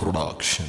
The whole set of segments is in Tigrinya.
Production.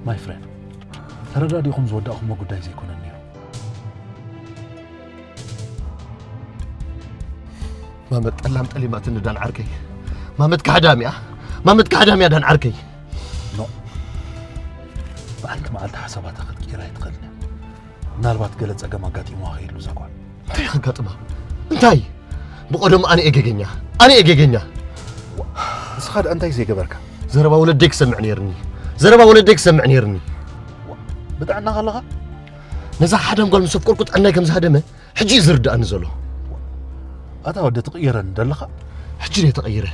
My friend፣ ተረዳዲኹም ዝወዳእኹሞ ጉዳይ ዘይኮነን ነይሩ። ማመት ጠላም ጠሊማትኒ ዳን ዓርከይ። ማመት ካሕዳም እያ። ማመት ካሕዳም እያ ዳን ዓርከይ። ኖ፣ ብሓንቲ መዓልቲ ሓሳባታ ክትቅይራ ኣይትኽእልን እያ። ምናልባት ገለ ጸገም ኣጋጢምዋ ከይህሉ እዛ ጓል። እንታይ ከጋጥማ? እንታይ? ብቐደሙ ኣነ እየ ጌገኛ። ኣነ እየ ጌገኛ። ንስኻ ደኣ እንታይ ዘይገበርካ? ዘረባ ወለደይ ክሰምዕ ነይርኒ። ዘረባ ወለደይ ክሰምዕ ነይርኒ። ብጥዕና ከለኻ? ነዛ ሓዳም ጓል ምስ ኣፍቀርኩ ጥዕናይ ከም ዝሃደመ ሕጂ እዩ ዝርድኣኒ ዘሎ። ኣታ ወዲ ትቕየረኒ ደለኻ? ሕጂ ድየ ተቐይረ?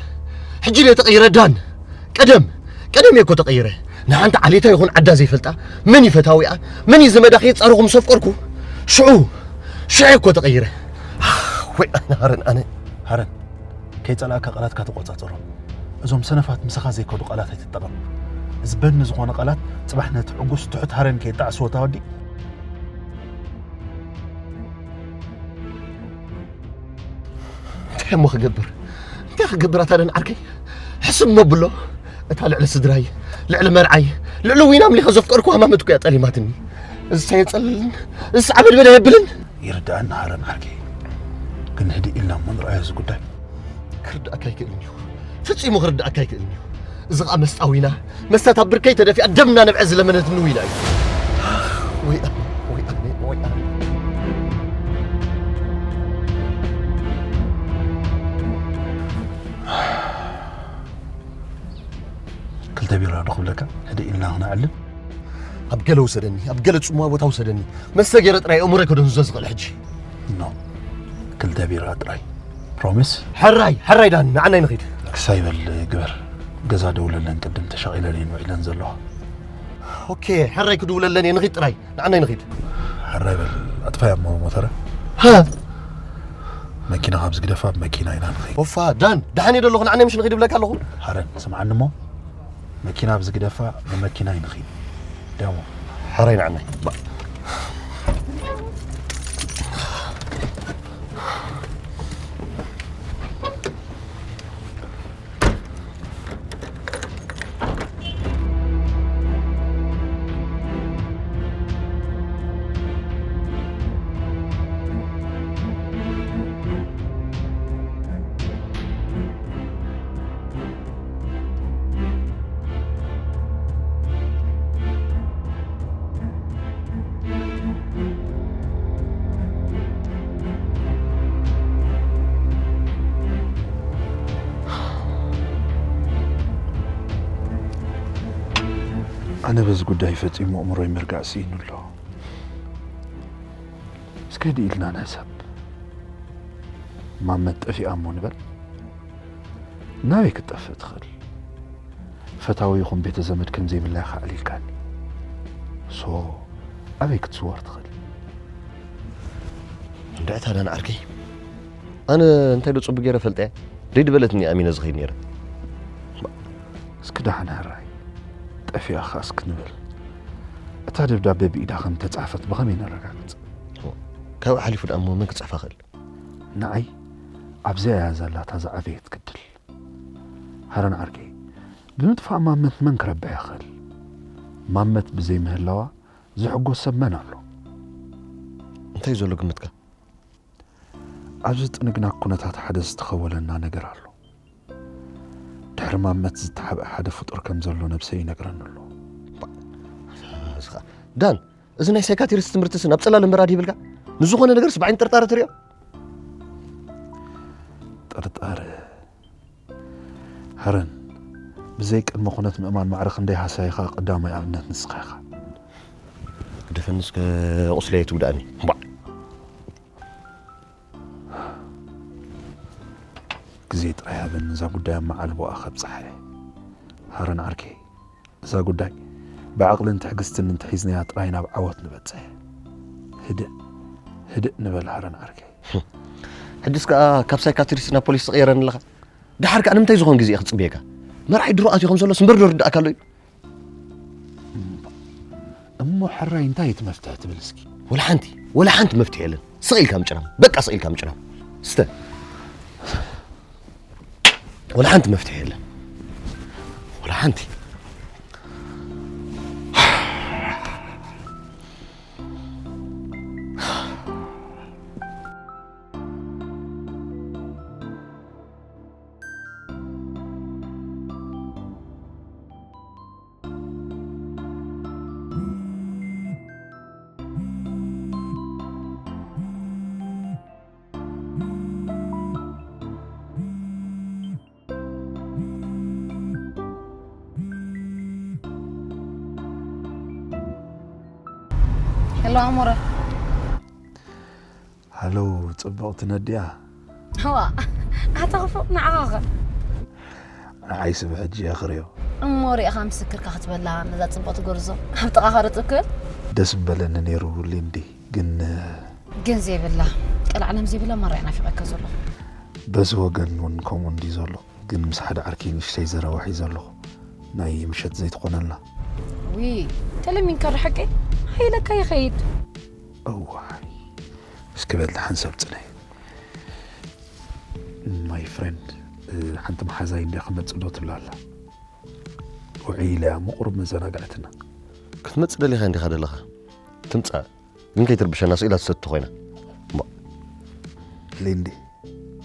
ሕጂ ድየ ተቐይረ ዳን? ቀደም፣ ቀደም እየ እኮ ተቐይረ። ንሓንቲ ዓሌታ ይኹን ዓዳ ዘይፈልጣ፣ መን እዩ ፈታዊኣ፣ መን እዩ ዘመዳ ከየጻረኹ ምስ ኣፍቀርኩ፣ ሽዑ፣ ሽዑ እኮ ተቐይረ። ወይ ኣነ ሃረን፣ ኣነ። ሃረን፣ ከይጸላእካ ቃላትካ ተቆጻጸሮም። እዞም ሰነፋት ምሳኻ ዘይከዱ ቃላት ኣይትጠቐም። እዚ በኒ ዝኾነ ቃላት ጽባሕ ነቲ ዕጉስ ትሑት ሃረን ከየጣዕስዎ እታ ወዲ። እንታይ እሞ ክገብር? እንታይ ክገብር ኣታ ደን ዓርከይ? ሕስብ እሞ ብሎ። እታ ልዕሊ ስድራይ፣ ልዕሊ መርዓይ፣ ልዕሊ ዊና ኣምሊኸ ዘፍቀርኩዋ ማመት እኮ እያ ጠሊማትኒ። እዚስ ኣየጸልልን፣ እዚስ ዓበድበድ ኣየብልን። ይርድኣና ሃረን ዓርከይ። ግን ህድእ ኢልና እሞ ንርኣዮ እዚ ጉዳይ። ክርድኣካ ኣይክእልን እዩ። ፈጺሙ ክርድኣካ ኣይክእልን እዩ። እዚ ኸኣ መስጣ ዊና፣ መስታት ኣብ ብርከይ ተደፊኣ ደምና ነብዐ ዝለመነትኒ ዊና እዩ። ወይ ኣነ፣ ወይ ኣነ፣ ወይ ኣነ። ክልተ ቢራ ዶ ክብለካ? ህድእ ኢልና ክነዕልል። ኣብ ገለ ውሰደኒ፣ ኣብ ገለ ጽምዋ ቦታ ውሰደኒ። መስተ ገይረ ጥራይ ኣእምሮይ ከደንዝዞ ዝኽእል ሕጂ። ኖ፣ ክልተ ቢራ ጥራይ። ፕሮሚስ? ሕራይ፣ ሕራይ ዳኒ፣ ንዓናይ ንኺድ። ክሳይ በል ግበር። ገዛ ደውለለን ቅድም ተሻቒለን እየን ውዒለን ዘለዋ። ኦኬ፣ ሕራይ ክድውለለን እየ፣ ንኺድ ጥራይ። ንዓናይ ንኺድ። ሕራይ በል፣ ኣጥፋያ እሞ ሞተረ። ሃ? መኪና ካብ ዝግደፋ፣ ኣብ መኪና ኢና ንኸይድ። ኦፋ፣ ዳን፣ ደሓን እየ ዶ ኣለኹ? ንዓናይ ምሽ ንኺድ ይብለካ ኣለኹ። ሃረን፣ ስምዓኒ እሞ፣ መኪና ኣብ ዝግደፋ፣ ብመኪና እዩ ንኸይድ። ደሞ። ሕራይ ንዓናይ። ባ- ኣነ በዚ ጉዳይ ፈጺሙ ኣእምሮይ ምርጋእ ስኢኑ ኣሎ። እስከ ድኢልና ንሕሰብ። ማመት ጠፊኣ እሞ ንበል። ናበይ ክትጠፍእ ትኽእል? ፈታዊ ይኹን ቤተ ዘመድ ከም ዘይብላ ኢኻ ኣዕሊልካኒ። ሶ ኣበይ ክትስወር ትኽእል? እንድዕታ ዳን ዓርከይ፣ ኣነ እንታይ ዶ ጽቡቅ ገይረ ፈልጠያ? ሪድ በለትኒ ኣሚነ ዝኸይድ ነይረ። እስኪ ደሓን ሕራይ፣ ጠፊኣኻ እስኪ ንበል። እታ ደብዳቤ ብኢዳ ከም ተጻሕፈት ብኸመይ ነረጋግጽ? ካብኡ ሓሊፉ ደኣ እሞ መን ክጽሕፋ ክእል? ንዓይ ኣብዚኣ እያ ዘላ እታ ዝዓበየት ግድል። ሃረን ዓርከይ፣ ብምጥፋእ ማመት መን ክረብሕ ይኽእል? ማመት ብዘይ ምህላዋ ዝሕጎስ ሰብ መን ኣሎ? እንታይ ዘሎ ግምትካ? ኣብዚ ጥንግናግ ኩነታት ሓደ ዝተኸወለና ነገር ኣሎ። ድሕሪ ማመት ዝተሓብአ ሓደ ፍጡር ከም ዘሎ ነብሰይ ይነግረኒ ኣሎ። እስኻ፣ ዳን፣ እዚ ናይ ሳይካትሪስት ትምህርትስ ናብ ጸላለም በራድ ይብልካ? ንዝኾነ ነገርስ ብዓይኒ ጥርጣረ ትሪኦ? ጥርጣረ። ሃረን፣ ብዘይ ቅድመ ኩነት ምእማን ማዕረ ክንደይ ሃሳይኻ ቀዳማይ ኣብነት ንስኻ ኢኻ። ግደፈኒ እስከ ቁስለይ ኣይትጉዳእኒ። እምቧዕ። ግዜ ጥራይ ሃበኒ፣ እዛ ጉዳይ ኣብ መዓልቦኣ ከብጽሓ እየ። ሃረን ዓርከይ፣ እዛ ጉዳይ ብዓቕልን ትዕግስትን እንተሒዝናያ ጥራይ ናብ ዓወት ንበጽሕ። ህድእ፣ ህድእ ንበል ሃረን ዓርከይ። ሕጅስ ከኣ ካብ ሳይካትሪስት ናብ ፖሊስ ትቕየረኒ ኣለኻ። ደሓር ከኣ ንምንታይ ዝኾን ግዜ እየ ክጽበየካ? መርዓይ ድሮ ኣትዩ ከም ዘሎስ እምበር ዶ ርድኣካ ኣሎ እዩ? እሞ ሕራይ እንታይ እቲ መፍትሒ ትብል እስኪ? ወላ ሓንቲ፣ ወላ ሓንቲ መፍትሒ የለን። ስቕ ኢልካ ምጭራም፣ በቃ ስቕ ኢልካ ምጭራም። ስተ። ወላ ሓንቲ መፍትሒ የለን። ወላ ሓንቲ። ሄሎ ኣሞረ። ሃሎ፣ ጽብቕቲ ነድያ። እዋ፣ ኣታ ክፉእ ንዓኻ ኸ? ንዓይስ ብሕጂ እየ ክርእዮ። እሞ ሪእኻ ምስክርካ ክትበላ ነዛ ጽብቕቲ ጎርዞ ኣብ ጥቓኻ ርጥብ ክብል? ደስ ምበለኒ ነይሩ ሊንዲ፣ ግን ግን ዘይብላ፣ ቀልዓለም ዘይብላ ማራ እዩ ናፊቐካ ዘሎ። በዚ ወገን እውን ከምኡ እንድዩ ዘሎ፣ ግን ምስ ሓደ ዓርከይ ንእሽተይ ዘረባ ሒዘ ኣለኹ። ናይ ምሸት ዘይትኾነልና። ዊ፣ ተለሚንካ ዶ ሓቀይ? ሃይለካ ይኸይድ። እዋይ፣ እስኪ በል ሓንሳብ ጽናይ። My friend፣ እ፣ ሓንቲ መሓዛይ እንድያ ክመጽእ ዶ ትብላ ኣላ። ውዕይ ኢለያ እሞ ቁሩብ መዘናግዕትና። ክትመጽእ ደሊኻ እንዲኻ ደለኻ። ትምጻእ። ግን ከይትርብሸና ስኢላ ትሰቲ ኮይና። እምባ። ሊንዲ፣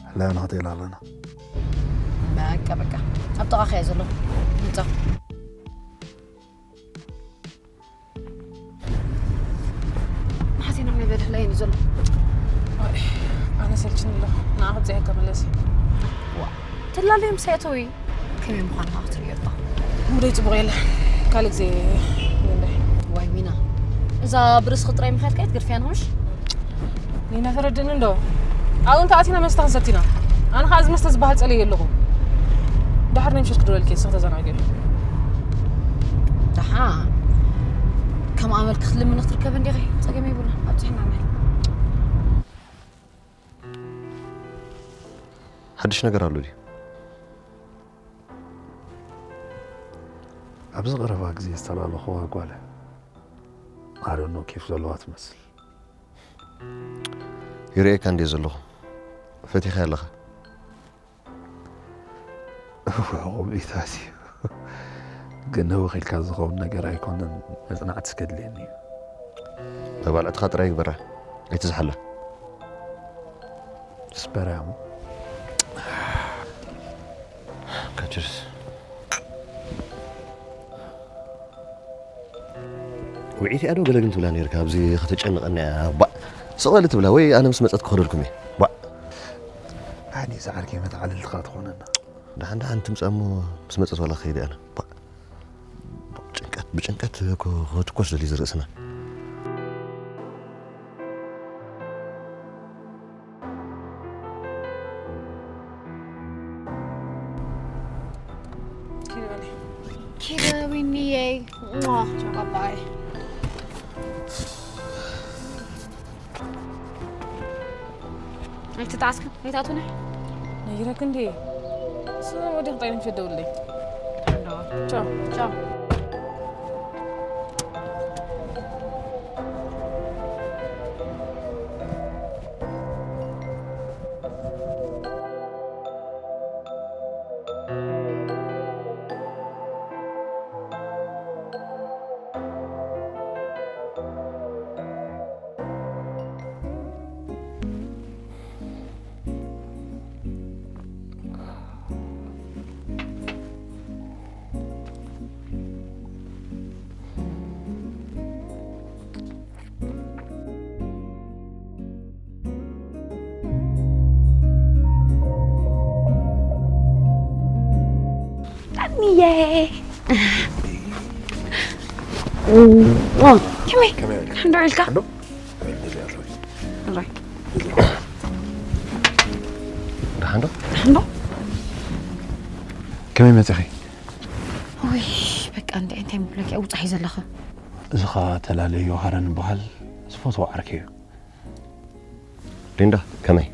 ሕላዮና ሆቴል ኣለና። በቃ፣ በቃ። ኣብ ጥቓኻ እየ ዘለኹ። ምጻ። መሓዜና ናይ በድህላይን እዩ ዘሎ። ኣይ፣ ኣነ ሰልችኒ ኣለኹ። ንዓ ክብፅሐካ መለሲ። ዋ፣ ተላለዮም ሳይተዊ ከመይ ምዃንኻ ክትርእዮ እባ። ሙደይ ጽቡቕ የለ። ካልእ ግዜ ንንዳይ። ዋይ ሚና፣ እዛ ብርእስኺ ጥራይ ምኽያድካ እያ ትገድፍያ ንሆንሽ? ሊና ተረድእኒ እንዶ። ኣብኡ እንተ ኣቲና መስተ ክንሰቲ ኢና። ኣነ ኸዓ እዚ መስተ ዝበሃል ጸልየ ኣለኹ። ደሓር ናይ ምሸት ክድወልኪ እየ፣ ንስኺ ተዘናግዒ። ደሓን ከም ኣመልኪ ክትልምኒ ክትርከቢ እንዲኺ፣ ጸገም የብሉን። ኣብፅሕና ንሕና። ሓድሽ ነገር ኣሎ ድዩ? ኣብዚ ቀረባ ግዜ ዝተላለኹዋ ጓል፣ I don't know፣ ኬፍ ዘለዋ ትመስል። ይርእየካ እንድየ ዘለኹ። ፈቲኻ ኣለኻ። እወ፣ ዕቑብ እዩ ታሲ። ግን ህውኽ ኢልካ ዝኸውን ነገር ኣይኮነን፣ መጽናዕቲ ከድልየኒ እዩ። መባልዕትኻ ጥራይ ግበራ፣ ኣይትዝሓላ። ስፐርያም። ካችርስ። ውዒት እያ ዶ ገለ ግን ትብላ ነይርካ፣ ኣብዚ ከተጨንቐና እያ፣ ባእ። ስቕ በሊ ትብላ፣ ወይ ኣነ ምስ መጸት ክኸደልኩም እየ። ባእ። ኣኒ፣ እዛ ዓርከይ መተዓልልትኻ ትኾነና። ደሓን ደሓን ትምጻእ እሞ፣ ምስ መጸት ዋላ ክኸይድ እየ ኣነ። ባእ። ጭንቀት። ብጭንቀት ክ-፣ ክትኮስ ደልዩ ዝርእስና። ኪደ ዊኒየይ። ቻው ባባይ። ኣይትጣዓስካ፣ ኣይትኣትውና። ነጊረክ እንዴ? ስለ ወዲኽ ጣይን ሸደውልኝ። ቻው። ቻው። ዳኒየ። ከመይ? ከመይ? ሕንዶ ኢልካ? ሕንዶ? ሕንዶ? ደሓን ዶ? ደሓን ዶ? ከመይ መጺኺ? ውይ፣ በቃ እንደ እንታይ ምብለኪ፣ ውጻሕ እዩ ዘለኸ። እዚ ኸኣ ተላለዮ ሃረን በሃል ዝፈትዎ ዓርከይ እዩ። ሊንዳ፣ ከመይ?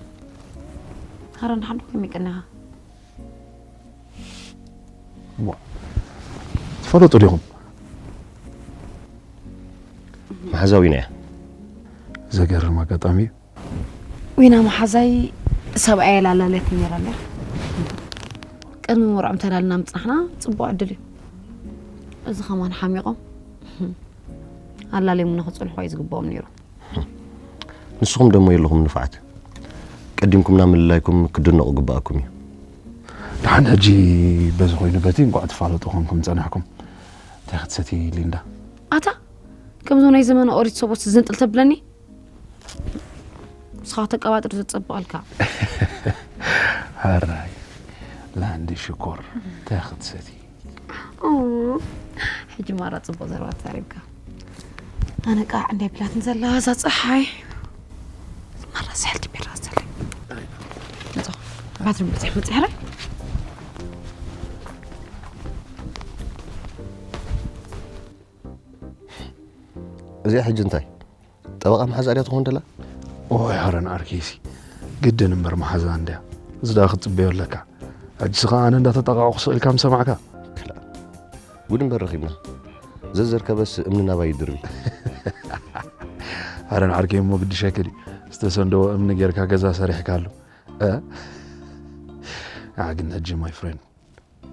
ሃረን ደሓን ዶ? ከመይ ቀኒኻ? ዋ፣ ትፈለጡ ዲኹም? መሓዛ ዊና እያ። ዘገርም ኣጋጣሚ እዩ። ዊና መሓዛይ ሰብኣይ ኣላላለየት ነይራ ኣላ። ቅድሚ መርዖም ተላልና ምጽናሕና ጽቡቕ ዕድል እዩ። እዚ ኸማን ሓሚቖም ኣላለዮምና ክጸንሑ እዩ ዝግብኦም ነይሩ። ንስኹም ደሞ የለኹም ንፉዓት። ቀዲምኩም ናብ ምልላይኩም ክድነቑ ግባኣኩም እዩ። ደሓን ሕጂ በዚ ኮይኑ በቲ እንቋዕ ትፋለጡ ኮንኩም ጸናሕኩም። እንታይ ክትሰቲ ሊንዳ? ኣታ ከምዞም ናይ ዘመነ ኦሪት ሰቦት ዝንጥል ተብለኒ? ንስኻ ተቀባጥር ዘጸብቐልካ። ሕራይ ላንዲ ሽኮር እንታይ ክትሰቲ? ኦ፣ ሕጂ ማራ ጽቡቕ ዘረባ ተዛሪብካ። ኣነ ቃዕ እንዳይብላትን ዘላ እዛ ጸሓይ። ማራ ስሕልቲ ቢራ ዘለ። መጻ፣ ባትሪ ምብጽሕ መጽሕ ሕራይ። እዚኣ ሕጂ እንታይ? ጠበቓ መሓዛ ድያ ትኸውን ደላ? ኦይ፣ ሃረን ዓርከይሲ፣ ግድን እምበር መሓዛ እንድያ። እዚ ደኣ ክትጽበዮ ኣለካ። ሕጂ ስኻ ኣነ እንዳተጠቓቑ ስቕ ኢልካ ምሰማዕካ። ክላ፣ ጉድ እምበር ረኺብና። ዘዘርከበስ እምኒ ናባይ ይድርቢ። ሃረን ዓርከይ እሞ ግዲ ሸክል እዩ። ዝተሰንደወ እምኒ ጌርካ ገዛ ሰሪሕካሉ። እ? ኣዓ ግን ሕጂ my friend፣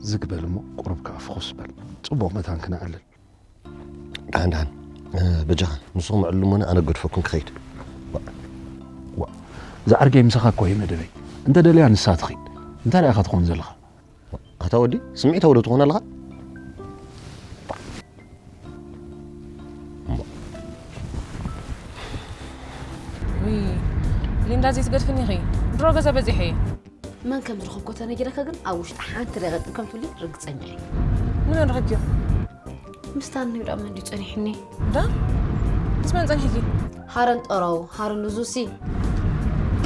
ዝግ በል እሞ ቁሩብ ከኣ ፍኹስ በል። ጽቡቕ መታን ክነዕልል። ደሓን፣ ደሓን። እ፣ በጃኻ፣ ንስኹም ዕልሉሞኒ፣ ኣነ ገድፈኩም ክኸይድ። ዋ፣ ዋ፣ እዛ ዓርከይ ምሳኻ እኮ እየ መደበይ። እንተ ደልያ ንሳ ትኺድ። እንታይ ደኣ ኢኻ ትኾን ዘለኻ? ኣታ ወዲ፣ ስምዒታዊ ዶ ትኾን ኣለኻ? ውይ፣ ሊንዳ ዘይትገድፍኒ ኢኺ። ድሮ ገዛ በጺሐ እየ። መን ከም ዝረኸብኩ ተነጊረካ ግን ኣብ ውሽጢ ሓንቲ ደቂቕ ከም ትብሊ ርግጸኛ እየ። ንመን ረኺብክዮ? ምስ ዳኒ ዶ መን ድዩ ጸኒሕኒ? ዳ? ምስ መን ጸኒሕኪ? ሃረን ጠረው፣ ሃረን ልዙሲ።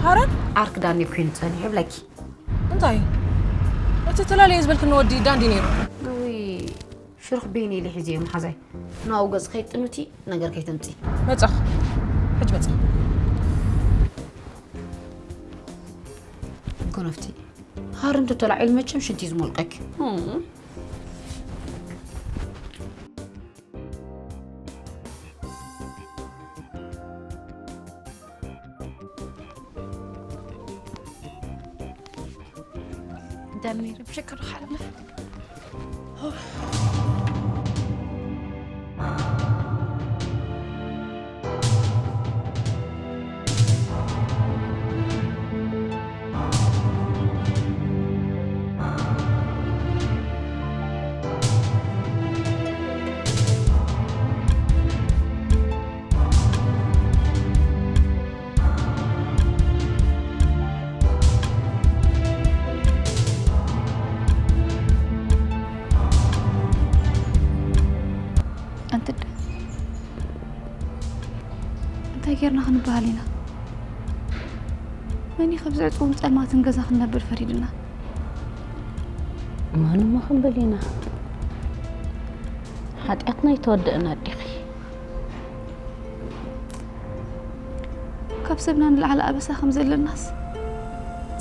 ሃረን? ዓርክ ዳኒ ኮይኑ ጸኒሑ ይብለኪ። እንታይ? እቲ ተላለየ ዝበልክኒ ወዲ ዳን ድዩ ነይሩ? ውይ፣ ሽርኽ ቤኒ ኢለ ሒዘዮ መሓዛይ። ናብኡ ገጽ ከይጥምቲ ነገር ከይተምጺ። መጻኹ። ሕጂ መጻኹ። ጎነፍቲ። ሃር እንተ ተላዒሉ መቸም ሽንቲ እዩ ዝሞልቀኪ። እም። ዳኒ፣ ረብሸካ ዶ ሓለመ? እንታይ ጌርና ክንበሃል ኢና? መን እዩ ካብዚ ዕጹውን ጸልማትን ገዛ ክንነብር ፈሪድና? መን እሞ ክንብል ኢና? ሓጢኣትና ኣይተወደእን ኣዴኺ። ካብ ሰብና ንላዕሊ ኣበሳ ከም ዘለናስ፣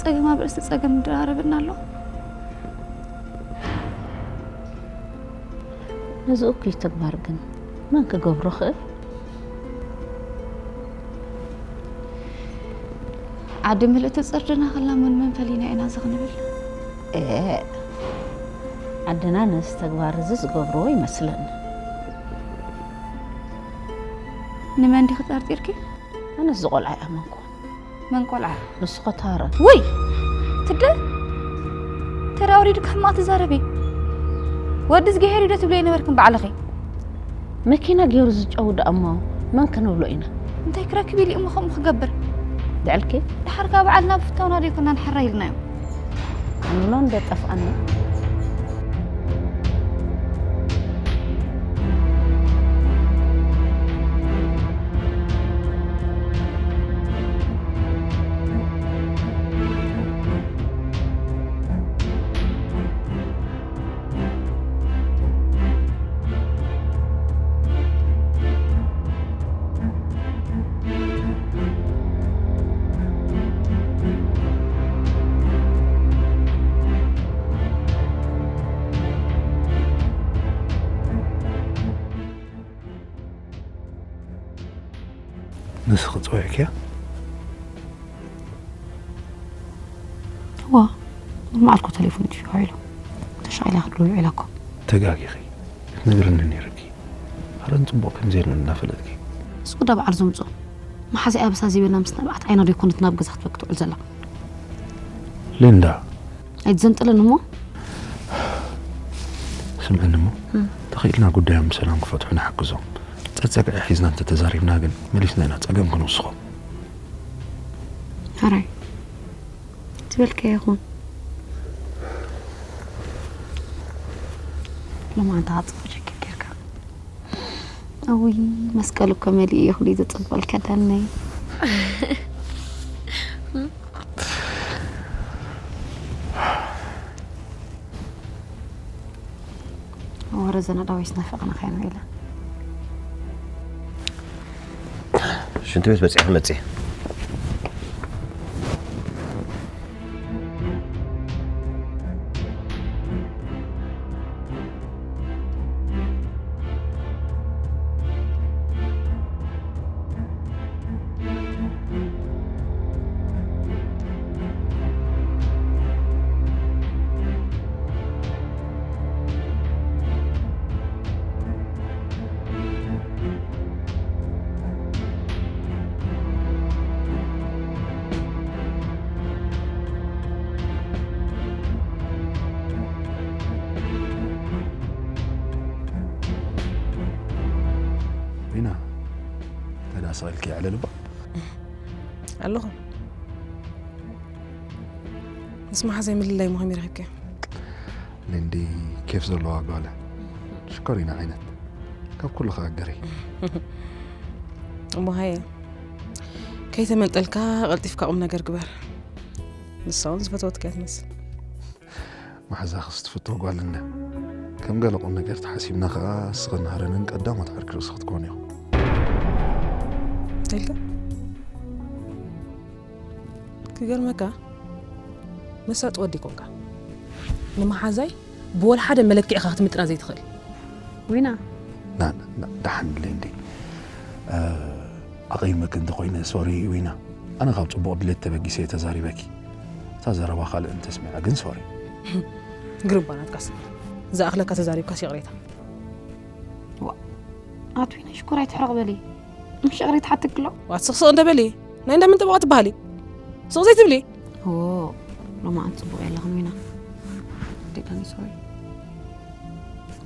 ጸገም ኣብ ርእሲ ጸገም ይደራረበና ኣሎ። ነዚ እኩይ ተግባር ግን መን ክገብሮ ክእል? ዓዲ ምልእቲ ጽርድና ከላ መን መን ፈሊና ኢና እዚ ክንብል? ኤእ፣ ዓድና ነዚ ተግባር እዚ ዝገብርዎ ይመስለኒ። ንመን ዲኺ ጠርጢርኪ? ኣነስ እዚ ቆልዓ ይኣመንኩ። መን ቆልዓ? ንሱ ኸታረ። ውይ! ትደ? ተራ ኣውሪድካ ሕማቕ ትዛረቢ። ወዲ ዝገሄር ዶ ትብለይ ነበርክን ባዕልኺ? መኪና ገይሩ ዝጨው ደኣ እሞ መን ክንብሎ ኢና? እንታይ ክረክብ ኢሉ እሞ ከምኡ ክገብር? ብዕልኪ? ደሓር ከኣ ባዕልና ብፍታውና ዶ ኣይኮናን ሕራይ ኢልናዮ? ንብሎ እንደ ጠፍኣና። ንስኺ ጸዊዕክያ? እዋ፣ ሎማዓልኮ ተሌፎን እዩ ውዒሉ። ተሻቒላ ክትብሎ ውዒላ እኮ። ተጋጊኺ። ክትነግርኒ ነይርኪ። ኣረን ጽቡቕ ከም ዘይንብል እናፈለጥኪ። ንሱ ጉዳ በዓል ዘምጽኦ። መሓዛይ ኣበሳ ዘይበላ ምስ ነብዓት ዓይና ዶ ይኮነት ናብ ገዛ ክትበኪ ትውዕል ዘላ? ሊንዳ። ኣይትዘንጥልን እሞ። ስምዕኒ እሞ። እም። ተኽኢልና ጉዳዮም ብሰላም ክፈትሑ ንሓግዞም። ጸጸግዒ ሒዝና እንተተዛሪብና ግን መሊስና ኢና ጸገም ክንውስኾ። ሕራይ። ዝበልካዮ ይኹን። ሎማዓንቲ ጽቡቕ ጀኬት ጌርካ። እውይ፣ መስቀል እኮ መሊኡ እዩ፣ ክብሊ ዘጸብቐልካ ዳነይ። ወረ ዘና ዳዊት ናፈቕናኻ ኢና ኢለ። ሽንቲ ቤት በጺሐ መጽእ። ሪና፣ እንታይ ደኣ ስቕ ኢልኪ የዕለል እባ? ኣለኹ። ምስ መሓዘይ ምልላይ ምዃን ይረኺብኪ። ሊንዲ ኬፍ ዘለዋ ጓል። ሽኮሪና ዓይነት። ካብ ኩሉ ኸኣ ገሪ። እሞ ሃየ፣ ከይተመንጠልካ ቀልጢፍካ ቁም ነገር ግበር። ንሳ እውን ዝፈተወትካ እያ ትመስል። መሓዛኽስ ትፍቶ ጓል እንድያ። ከም ገለ ቁም ነገር ተሓሲብና ኸኣ እስኽን ሃረንን ቀዳሞት ዓርኪ ርእሲ ክትኮኑ ኢኹም። እንታይ ኢልካ? ክገርመካ፣ መሳጢ ወዲ ኮንካ። ንመሓዛይ ብወላ ሓደ መለክዒ ኢኻ ክትምጥና ዘይትኽእል። ዊና። ና፣ ና፣ ና፣ ደሓን ሊንዲ። እ፣ ኣቐይመኪ እንተኾይነ ሶሪ ዊና። ኣነ ካብ ጽቡቕ ድሌት ተበጊሰ እየ ተዛሪበኪ። እታ ዘረባ ካልእ እንተስሚዓ ግን ሶሪ። ግርባ ናትካስ። ዝኣኽለካ ተዛሪብካስ ይቕሬታ። ዋ፣ ኣቲ ዊና ሽኮር ኣይትሕረቕ በሊ። ምሽ ይቕሬታ ሓትክሎ። ዋ፣ ስቕ ስቕ እንደ በሊ። ናይ እንዳ ምን ጠበቓ ትበሃሊ? ስቕ ዘይትብሊ? ኦ፣ ሎማዓንቲ ጽቡቕ የለኽን ዊና። ደጋኒ ሶሪ።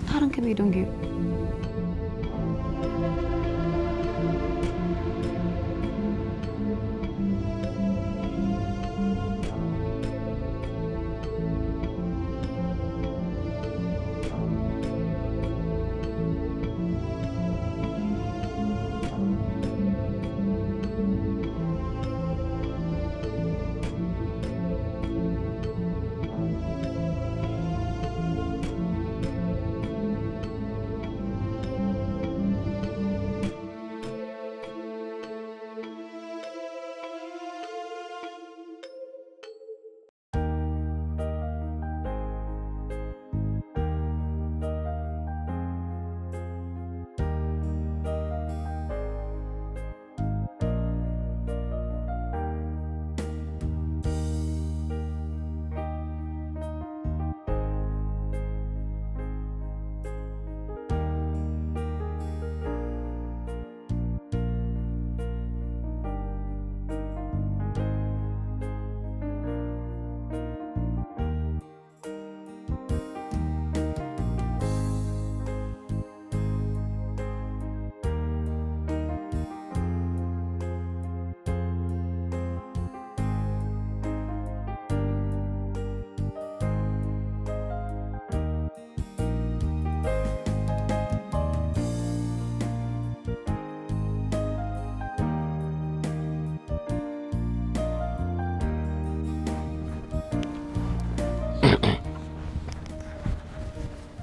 ታረን ከመይ ደንግዩ?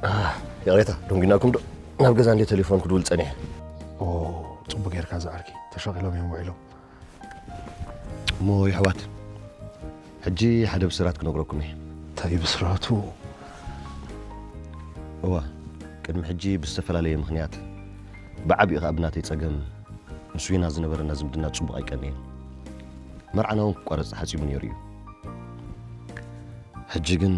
ይቕሬታ፣ ደንጒናኩም ዶ? ናብ ገዛ እንደ ቴሌፎን ክድውል ጸኒሐ። ኦ፣ ጽቡቅ ጌርካ ዝዓርኪ። ተሻቒሎም እዮም ውዒሎም። እሞ የሕዋት፣ ሕጂ ሓደ ብስራት ክነግረኩም እየ። እንታይ ብስራቱ? እዋ፣ ቅድሚ ሕጂ ብዝተፈላለየ ምኽንያት፣ ብዓቢኡ ኸኣ ብናተይ ጸገም፣ ምስ ዊና ዝነበረና ዝምድና ጽቡቕ ኣይቀነየን። መርዓና እውን ክቋረጽ ተሓጺቡ ነይሩ እዩ። ሕጂ ግን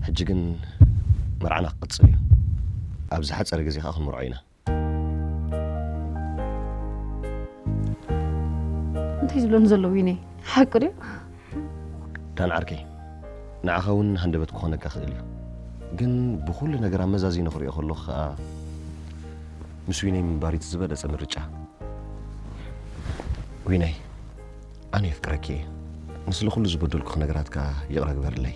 ሕጂ ግን መርዓና ክቕጽል እዩ። ኣብ ዝሓጸረ ግዜ ከኣ ክንምርዖ ኢና። እንታይ ዝብለኒ ዘሎ ዊነይ ሓቂ ድዩ? ዳን ዓርከይ፣ ንዓኻ እውን ሃንደበት ክኾነካ ክእል እዩ። ግን ብኹሉ ነገር ኣመዛዚነ ክሪኦ ከለኹ ከኣ ምስ ዊነይ ምንባር እቲ ዝበለጸ ምርጫ። ዊነይ፣ ኣነ የፍቅረኪ እየ። ንስለ ኩሉ ዝበደልኩ ነገራት ከኣ ይቕረ ግበርለይ።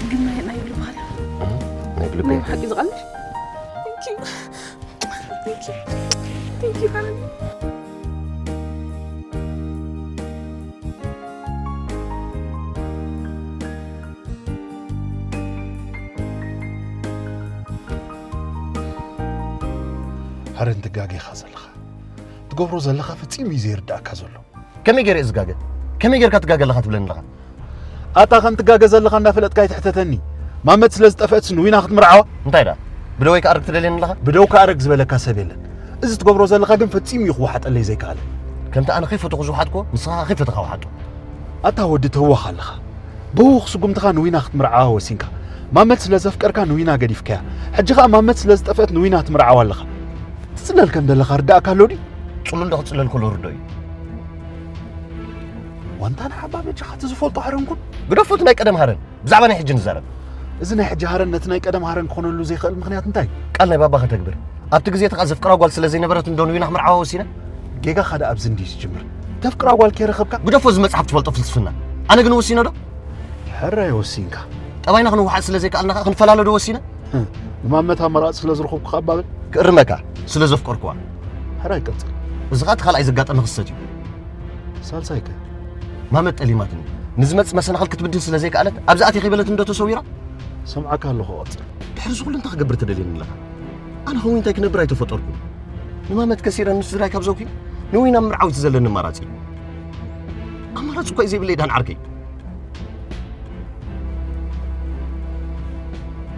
ግን ናይ ናይ ብልባል ናይ ብልቢ ናይ ሓቂ ዝቐልሽ Thank you. Thank you. Thank you, honey. ሃረን ትጋገ ኢኻ ዘለኻ። ትገብሮ ዘለኻ ፈጺሙ እዩ ዘይርዳእካ ዘሎ። ከመይ ገይረ እየ ዝጋገ? ከመይ ጌርካ ትጋገ ኣለኻ ትብለኒ ኣለኻ? ኣታ ከም ትጋገ ዘለኻ እናፈለጥካ ኣይትሕተተኒ። ማመት ስለ ዝጠፍአትስ ንዊና ክትምርዓዋ? እንታይ ደኣ? ብደወይ ክኣርግ ትደልየኒ ኣለኻ? ብደው ክኣርግ ዝበለካ ሰብ የለን። እዚ ትገብሮ ዘለኻ ግን ፈጺሙ እዩ ክወሓጠለይ ዘይከኣለ። ከምቲ ኣነ ከይፈተኹ ዝወሓጥኩዎ ንስኻ ከኣ ከይፈተኻ ውሓጦ። ኣታ ወዲ ተህወኽ ኣለኻ። ብህውኽ ስጉምትኻ ንዊና ክትምርዓዋ ወሲንካ። ማመት ስለ ዘፍቀርካ ንዊና ገዲፍካያ። ሕጂ ኸኣ ማመት ስለ ዝጠፍአት ንዊና ትምርዓዋ ኣለኻ። ትጽለል ከም ዘለኻ ርዳእካ ኣሎ ድዩ? ጽሉል ዶ ክጽለል ከሎ ርዶ እዩ? ዋንታ ንሓባ በጃኻ እቲ ዝፈልጦ ሃረን ኩን። ግደፎ እቲ ናይ ቀደም ሃረን። ብዛዕባ ናይ ሕጂ ንዛረብ። እዚ ናይ ሕጂ ሃረን ነቲ ናይ ቀደም ሃረን ክኾነሉ ዘይክእል ምኽንያት እንታይ እዩ? ቃል ናይ ባባ ከተግብር። ኣብቲ ግዜ እቲ ኸኣ ዘፍቅራ ጓል ስለ ዘይነበረት እንዶ ንዊና ክምርዓዋ ወሲነ። ጌጋኻ ደኣ ኣብዚ እንድዩ ዝጅምር። ተፍቅራ ጓል ከይረኸብካ? ግደፎ እዚ መጽሓፍ ትፈልጦ ፍልስፍና። ኣነ ግን ወሲነ ዶ? ሕራይ ወሲንካ። ጠባይና ክንወሓጥ ስለ ዘይከኣልና ኸኣ ክንፈላለ ዶ ወሲነ? ንማመት ኣማራጺ ስለ ዝረኸብኩ ከኣ ኣባብል። ክእርመካ፣ ስለ ዘፍቀርኩዋ። ሕራይ ቀጽል። እዚ ኸኣ እቲ ካልኣይ ዘጋጠመ ክስተት እዩ። ሳልሳይ ከ? ማመት ጠሊማትኒ። ንዝመጽእ መሰናኽል ክትብድህ ስለ ዘይከኣለት፣ ኣብዚ ኣትየ ከይበለት እንዶ ተሰዊራ? ሰምዓካ ኣለኹ ቀጽል። ድሕሪ እዚ ኹሉ እንታይ ክገብር ትደልየኒ ኣለኻ? ኣነ ከምኡ እንታይ ክነብር ኣይተፈጠርኩን። ንማመት ከሲረ ንስድራይ ካብ ዘውኪ፣ ንዊና ምርዓው እቲ ዘለኒ ኣማራጺ። ኣማራጺ እኳ እዩ ዘይብለይ ዳን ዓርከይ።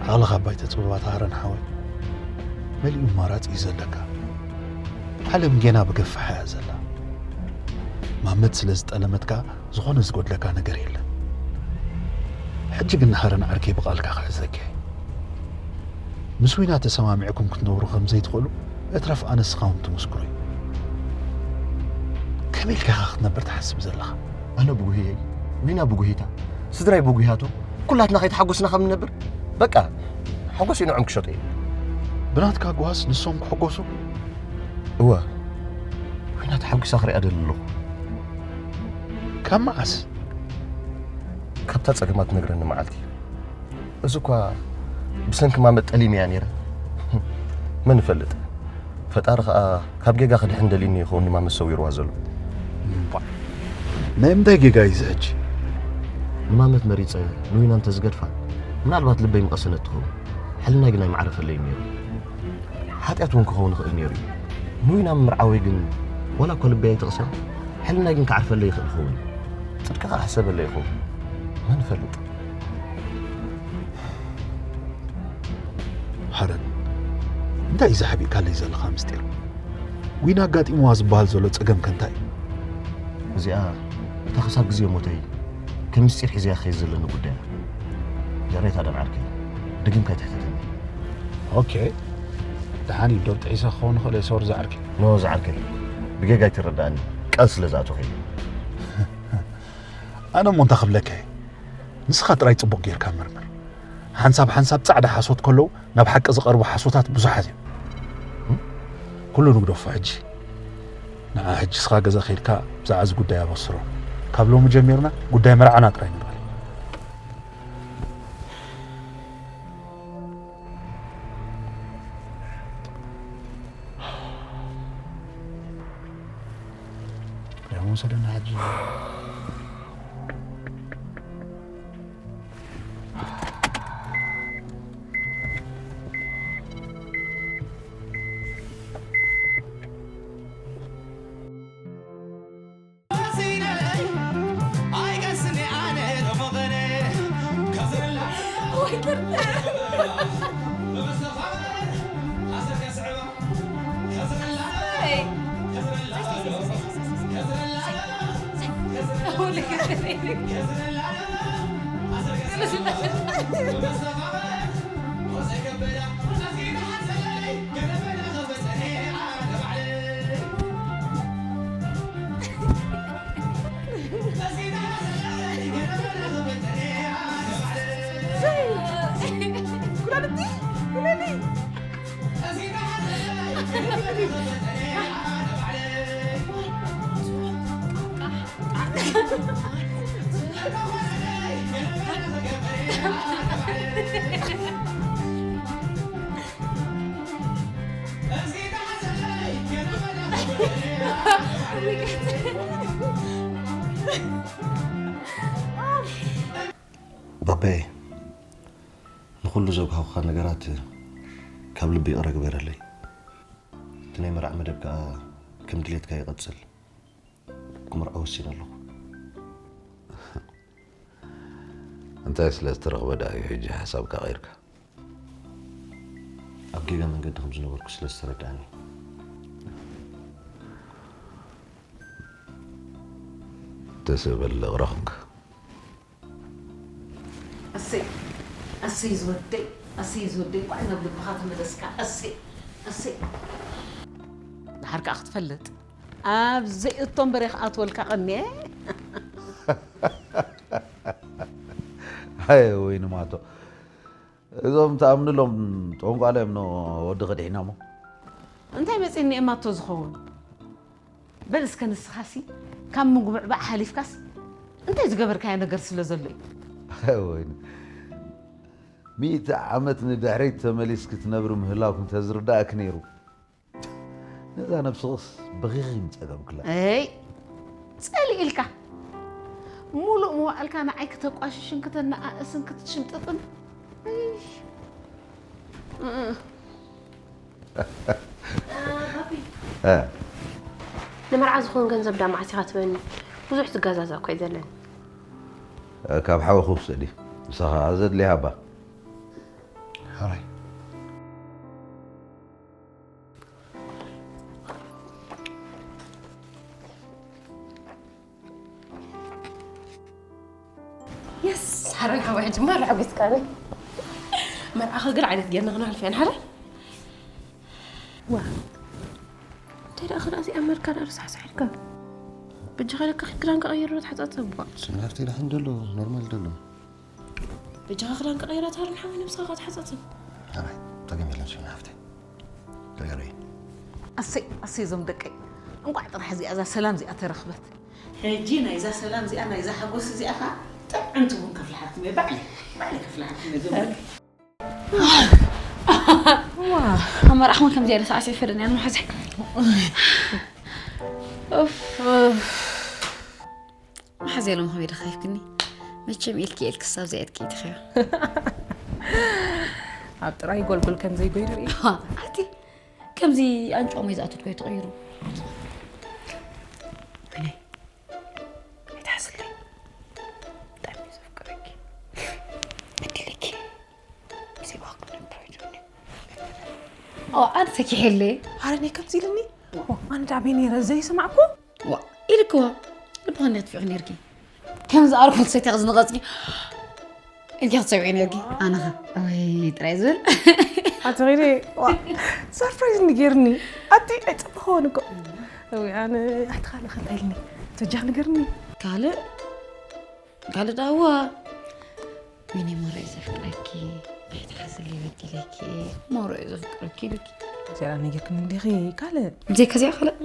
ዓቕልኻ ኣባይ ተጽብባ ተሃረን ሓወይ። መሊኡ ኣማራጺ እዩ ዘለካ። ዓለም ጌና ብገፋሓ እያ ዘላ። ማመት ስለ ዝጠለመትካ ዝኾነ ዝጎድለካ ነገር የለን። ሕጂ ግን ንሃረን ዓርከይ ብቓልካ ክሕዘኪ እየ። ምስ ዊና ተሰማሚዕኩም ክትነብሩ ከም ዘይትኽእሉ እትረፍ ኣነ ንስኻ እውን ትምስክሮ እዩ። ከመይ ኢልካ ኢኻ ክትነብር ትሓስብ ዘለኻ? ኣነ ብጉህየይ፣ ዊና ብጉሂታ፣ ስድራይ ብጉህያቱ፣ ኩላትና ከይተሓጎስና ከም ንነብር? በቃ፣ ሓጎስ እዩ ንዖም ክሸጦ እዩ። ብናትካ ጓስ ንሶም ክሕጎሱ? እወ፣ ዊና ተሓጒሳ ክሪኣ ደሊ ኣለኹ። ካብ መዓስ? ካብታ ጸገማ ትነግረኒ መዓልቲ። እዚ እኳ ብሰንኪ ማመት ጠሊመያ ነይረ። መን ይፈልጥ? ፈጣሪ ኸኣ ካብ ጌጋ ክድሕን ደልዩ ይኸውን ንማመት ሰዊርዋ ዘሎ። እምቧእ! ናይ ምንታይ ጌጋ እዩ እዚ ሕጂ? ንማመት መሪጸ ንዊና እንተዝገድፋ፣ ምናልባት ልበይ ምቐሰነት ትኸውን። ሕልናይ ግን ኣይመዓረፈለይን ነይሩ። ሓጢኣት እውን ክኸውን ይኽእል ነይሩ እዩ። ንዊና ምምርዓወይ ግን ዋላ እኳ ልበይ ኣይተቐስያን፣ ሕልና ግን ክዓርፈለይ ይኽእል ይኸውን። ጽድቂ ከኣ ሕሰበለይ ይኸውን። መን ይፈልጥ? ሓረን፣ እንታይ እዩ ዘሕቢእካለይ ዘለኻ ምስጢር? ዊና ኣጋጢምዋ ዝበሃል ዘሎ ጸገም ከ እንታይ እዩ? እዚኣ እታ ክሳብ ግዜ ሞተይ ከም ምስጢር ሒዘያ ክኸይድ ዘለኒ ጉዳይ እያ። ይቕሬታ ደም ዓርከይ፣ ደጊምካ ኣይትሕተተኒ። ኦኬ፣ ደሓን እዩ። ዶብ ጥሒሰ ክኸውን ይኽእል እየ። ሶሪ ዝዓርከይ። ኖ ዝዓርከይ፣ ብጌጋ ኣይትረዳእኒ፣ ቃል ስለ ዝኣተኹ እዩ። ኣነ እሞ እንታይ ክብለካ እየ? ንስኻ ጥራይ ጽቡቕ ጌርካ መርምር። ሓንሳብ ሓንሳብ ጻዕዳ ሓሶት ከለዉ ናብ ሓቂ ዝቐርቡ ሓሶታት ብዙሓት እዮም። እም? ኩሉ ንግደፎ ሕጂ። ንዓ ሕጂ ንስኻ ገዛ ከይድካ ብዛዕባ እዚ ጉዳይ ኣበስሮ። ካብ ሎሚ ጀሚርና ጉዳይ መርዓና ጥራይ ንበል። ያው ውሰደና ሕጂ። ባባየ፣ ንኹሉ ዘጉሃኹኻ ነገራት ካብ ልቢ ይቕረ ግበረለይ። እቲ ናይ መርዓ መደብ ከኣ ከም ድሌትካ ይቐጽል። ክምርዖ ወሲነ ኣለኹ። እንታይ ስለ ዝተረኽበ ደኣ እዩ ሕጂ ሓሳብካ ቀይርካ? ኣብ ጌጋ መንገዲ ከም ዝነበርኩ ስለ ዝተረድኣኒ። ተሰበል እቕረ ኹንካ። ኣሰይ፣ ኣሰይ ዝወደይ፣ ኣሰይ ዝወደይ፣ እንቋዕ ናብ ልብኻ ተመለስካ። ኣሰይ፣ ኣሰይ። ደሓር ከኣ ክትፈልጥ፣ ኣብ ዘይእቶ እምበር እየ ክኣትወልካ ቀንየ። ኣየ ወይኒ ማቶ፣ እዞም ትኣምንሎም ጠንቋል እዮም ን ወድኺ ኣድሒኖሞ። እንታይ መጺእኒ እየ ማቶ ዝኸውን? በል እስከ ንስኻሲ ካብ ምጉብዕባዕ ሓሊፍካስ እንታይ ዝገበርካዮ ነገር ስለ ዘሎ እዩ? ወይኒ፣ ሚእቲ ዓመት ንድሕሪት ተመሊስኪ ትነብሪ ምህላውኪ እንተዝርዳእኪ ነይሩ፣ ነዛ ነብስኽስ በኺኺ ምጸገብክላ። እይ፣ ጸሊእ ኢልካ። ሙሉእ መዋእልካ ንዓይ ክተቋሽሽን ክተነኣእስን ክትሽምጥጥን። እይ። እ-፣ እ-፣ እ። ንመርዓ ዝኸውን ገንዘብ ዳ መዓስ ኢኻ ትበኒ? ብዙሕ ዝገዛዛእ እኮ እዩ ዘለኒ። ካብ ሓወኺ ውሰዲ። ንሳ ኸኣ ዘድልያ ሃባ። ሕራይ። የስ፣ ሓረን ሓወይ፣ ሕጂ ማራ ሓጒስካኒ። መርዓኻ ግን ዓይነት ጌርና ክነሕልፎ ኢና፣ ሓረን። ዋ፣ እንታይ ደኣ ክዳን እዚኣ መልካ ደኣ ርሳሕ ሳሕ ኢልካ? በጃኻ ኢለካ ክዳን ክቕይር ዶ ተሓጻጸብ? ዋ። ስሚ ሃፍተይ ደሓን ደሎ፣ ኖርማል ደሎ። በጃኻ ክዳን ክቕይር ኣታ ሓረን ሓወይ፣ ነብስኻ ክትሓጻጸብ። ኣራይ፣ ጸገም የለን ስሚ ሃፍተይ። ክርእዮ እየ። ኣሰይ፣ ኣሰይ እዞም ደቀይ። እንቋዕ ጥራሕ እዚኣ እዛ ሰላም እዚኣ ተረኽበት። ሕጂ ናይዛ ሰላም እዚኣ፣ ናይዛ ሓጎስ እዚኣ ኸኣ ጥዕምቲ ቡን ከፍልሓልኩም እየ፣ ባዕለይ፣ ባዕለይ ከፍልሓልኩም እየ፣ እዞም ደቀይ። ዋ፣ ኣብ መርዓኹም ከምዚ ኢለ ሳዕሲዕ ፈደን እያ ንመሓዘይ። ኡፍ። መሓዘይ ሎም ከመይ ደኻይፍክኒ? መቸም ኢልኪ ኢልክስ ኣብዚኣ ኢድኪ ኢትኽዮ። ኣብ ጥራይ ጎልጎል ከም ዘይጎይ ንርኢ። ኣቲ ከምዚ ኣንጭዋ ማይ ዝኣተት ኮይ ትቕይሩ። በላይ፣ ኣነ ተኪሕለ። ኣረ እኔ ከምዚ ኢልኒ ኣነ ዳዕቤ ነይረ ዘይሰማዕኩ። ዋ ኢልክዋ ልብኻ እንዲያ ትፊኺ ነርኪ። ከምዚ ኣርኩ ሰትያ ዝነቐጽኪ ኢልኪ ክትሰብዒ ነርኪ። ኣነኸ ወይ ጥራይ ዝብል ኣቲ ኸይደ ሰርፕራይዝ ንጌርኒ። ኣቲ ኣይፅብኸውን እኮ። ወይ ኣነ ኣቲ ካልእ ከንታይ ኢልኒ? ተጃኽ ንገርኒ። ካልእ ካልእ ዳዋ ሚኒ ሞራይ ዘፍቅረኪ ኣይትሓዝለይ በዲለኪ። ሞራይ ዘፍቅረኪ ኢልኪ። እዚኣ ነጊርክኒ እንዲኺ ካልእ። ብዘይካ እዚኣ ካልእ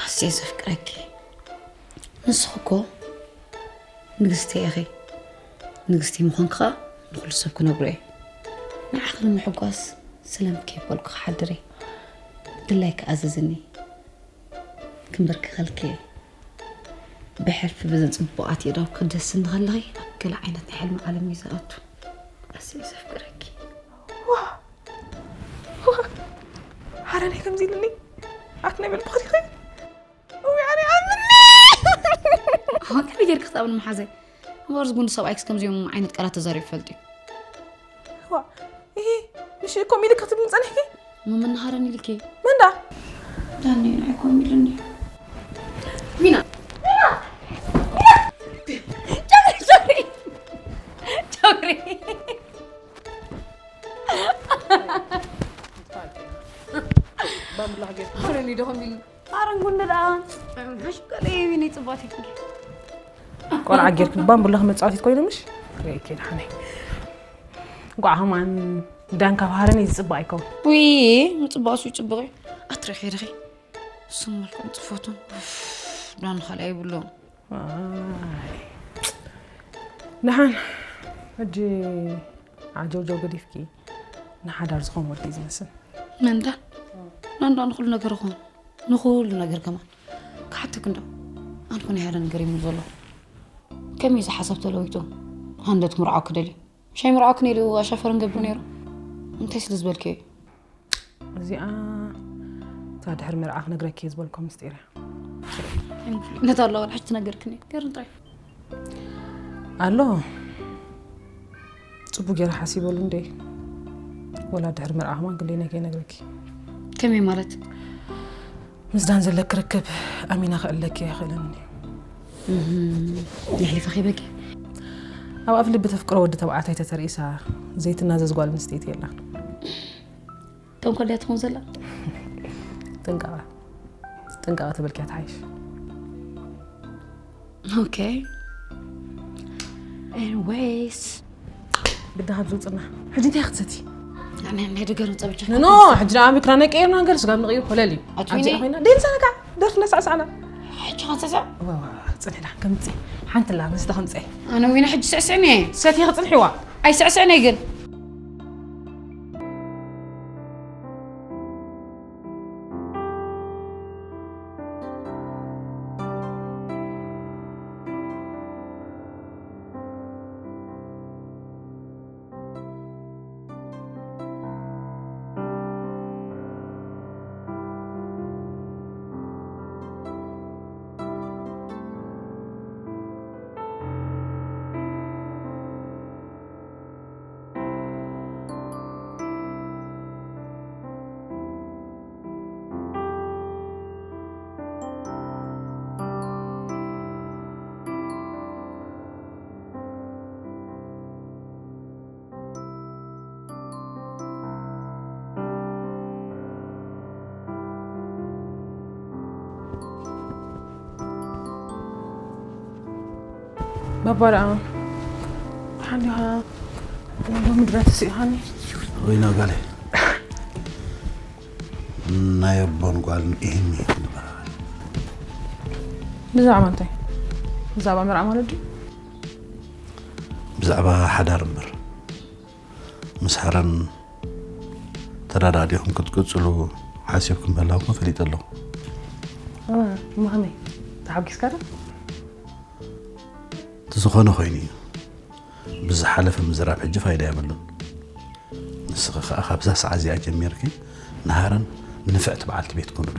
ኣስየ ዘፍቅረኪ። ንስኺ እኮ ንግስቲ ኢኺ። ንግስቲ ምዃንኪ ኸኣ ንኹሉ ሰብ ክነግሮ እየ። ንዓኺ ንምሕጓስ ስለም ከይበልኩ ክሓድር እየ። ድላይኪ ኣዘዝኒ። ክንበርክኸልኪ እየ። ብሕልፊ በዘን ጽቡቓት የእዳውኪ ክትደስኒ ከለኺ ኣብ ገለ ዓይነት ናይ ሕልሚ ዓለም እዩ ዝኣቱ። ኣስየ ዘፍቅረኪ። ኣረ ናይ ከምዚ ኢልኒ ኣት ናይ በልብኽት ኢኺ። እውይ ኣነ ኣምኒ ከመይ ጌርኪ ክትኣምኒ መሓዘይ? እምበር ዝጉንዲ ሰብኣይክስ ከምዚኦም ዓይነት ቃላት ተዛሪቡ ይፈልጥ እዩ። ዋ ይሄ ምሽ ኮም ኢልክ ክትብልኒ ጸኒሕኪ? ምምንሃረን ኢልኪ መንዳ ዳኒ ንዓይ ኮም ኢሉኒ። ሚና ጨጉሪ ባምብላ ጌርኩ ዶኸም ኢሉ ኣረንጉ እንደ ደኣ ሓሽብ ከለይ ናይ ጽባቴ ቆልዓ ጌርክ ባምብላ መጻወቲት ኮይኑ ምሽ ርእይኪ ደሓነይ እንኳዕ ከማን ዳን ካብ ሃረን እዩ ዝጽባእ ኣይከውን ውይ ምጽባእሱ ይጽብቕ እዩ ኣትረኺ ርኺ ስም መልክዑን ጽፎቱን ዳን ካልእ ኣይብሎም ደሓን ሕጂ ዓጀውጀው ገዲፍኪ ንሓዳር ዝኾን ወዲ እዩ ዝመስል መንዳ ናንዳ ንኩሉ ነገር ኾን ንኩሉ ነገር ከማን ክሓተክ እንዶ ኣንኮ ናይ ሓደ ነገር ይምል ዘሎ ከመይ እዚ ሓሳብ ተለዊጡ ሃንደት ምርዓው ክደልዩ ምሻይ ምርዓው ክነኢሉ ኣሻፈረን ገብሩ ነይሩ እንታይ ስለ ዝበልክዮ እዩ እዚኣ እታ ድሕሪ መርዓ ክነግረኪ እየ ዝበልኮ ምስጢር እያ ነታ ኣለዋ ሕጂ ትነገርክኒ ገር እንታይ ኣሎ ጽቡቅ ገይረ ሓሲበሉ እንደ ወላ ድሕሪ መርዓ ከማን ግሌነ ከይነግረኪ ከመይ ማለት ምስ ዳን ዘለኪ ርክብ ኣሚና ክእለኪ ኣይኽእልን የሕሊፈ ከይበኪ ኣብ ኣፍ ልቢ ተፍቅሮ ወዲ ተባዕታይ ተተርእሳ ዘይትናዘዝ ጓል ኣንስተይቲ የላን ተንኮል ድያ ትኾን ዘላ ጥንቃቐ ጥንቃቐ ተበልኪያ ትሓይሽ ኦኬ ኤኒዌይስ ግዳ ካብ ዝውፅና ሕጂ እንታይ ክትሰቲ ናይ ደገር ንፀብቻ ኖ ሕጂ ኣብ ምክራ ናይ ቀየርና ነገር ስጋብ ንቀይር ኮለል እዩ ኣትዊኒ? ኣብዚኣ ኮይና ደንሳ ነካ ደርፊ ነሳዕሳዕና ሕጂ ከንሰስዕ ዋ፣ ዋ፣ ዋ፣ ፅንሕዳ ከምፂ ሓንቲ ላ መስተ ከምፀ ኣነ ዊና ሕጂ ስዕስዕኒ ሰቲ ክፅንሕዋ ኣይስዕስዕኒ ግን ባባ ደኣ ሓሊኻ ሎሚ ድራ ተስኢኻኒ ወይና ጋለ ናይ ኣቦን ጓልን ኢህኒ ብዛዕባ እንታይ ብዛዕባ መርዓ ማለት ድዩ ብዛዕባ ሓዳር እምበር ምስ ሓረን ተዳዳዲኹም ክትቅፅሉ ሓሲብኩም ምህላውኩም ፈሊጠ ኣለኹ እሞ ከመይ ተሓጒስካ ዶ እቲ ዝኾነ ኮይኑ እዩ ብዝሓለፈ ምዝራብ ሕጂ ፋይዳ የብሉን ንስኺ ከዓ ካብዛ ሰዓት እዚኣ ጀሚርኪ ንሃረን ንፍዕቲ በዓልቲ ቤት ኩንሉ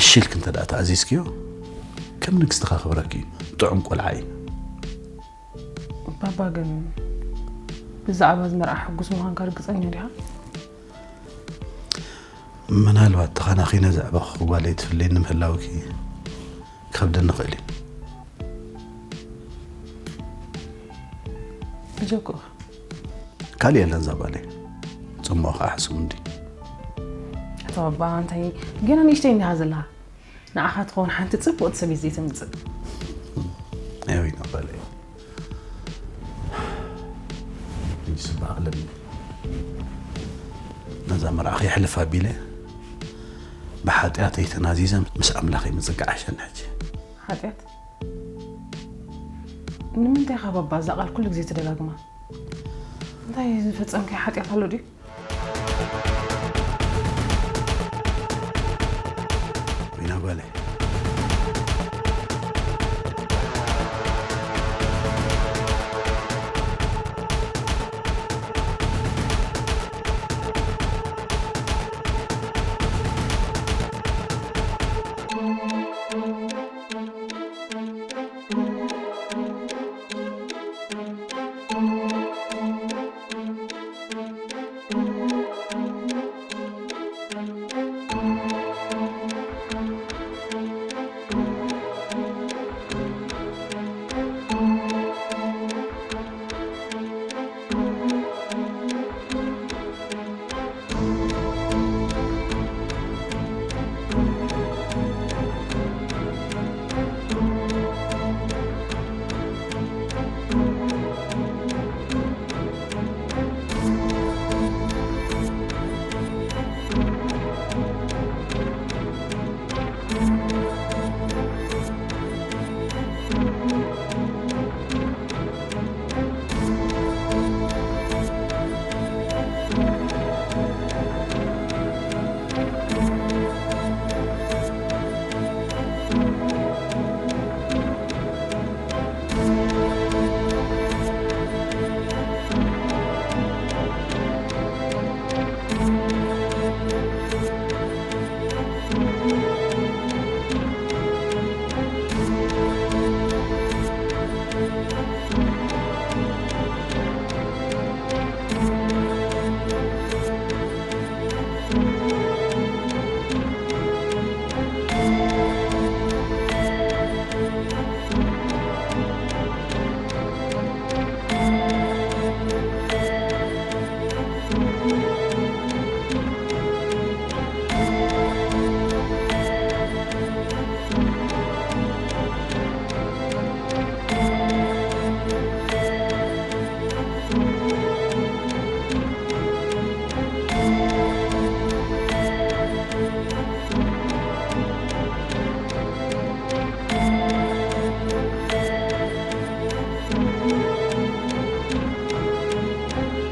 እሺ ኢልኪ እንተ ደኣ ተኣዚዝክዮ ከም ንግስቲ ከኽብረኪ እዩ ጥዑም ቆልዓ እዩ ባባ ግን ብዛዕባ እዚ መርዓ ሕጉስ ምዃንካ ርግጸኛ ዲኻ? ምናልባት ተኻናኺነ ዘዕበኹ ጓለይ ትፍለየኒ ምህላውኪ ክኸብደኒ ይኽእል እዩ። ኣጆካ። ካልእ የለን እዛ ጓለይ። ጽምዋ ከዓ ሕሱም እንዲ። ኣታ ባባ እንታይ ገና ንእሽተይ እንዲኻ ዘለኻ። ንዓኻ ትኸውን ሓንቲ ጽብቕቲ ሰበይቲ ዘይተምጽእ። ኣይ ወይኒ ጓለይ። እንጂ ጽባቕ ኣለኒ። ነዛ መርዓ ከየሕልፍ ኣቢለ ብሓጢኣተይ ተናዚዘ ምስ ኣምላኸይ ምጽጋዕ ይሓሸኒ ሕጂ። ሓጢኣት? ንምንታይ ኢኻ ባባ እዛ ቃል ኩሉ ግዜ ትደጋግማ? እንታይ ዝፈጸምካዮ ሓጢኣት ኣሎ ድዩ?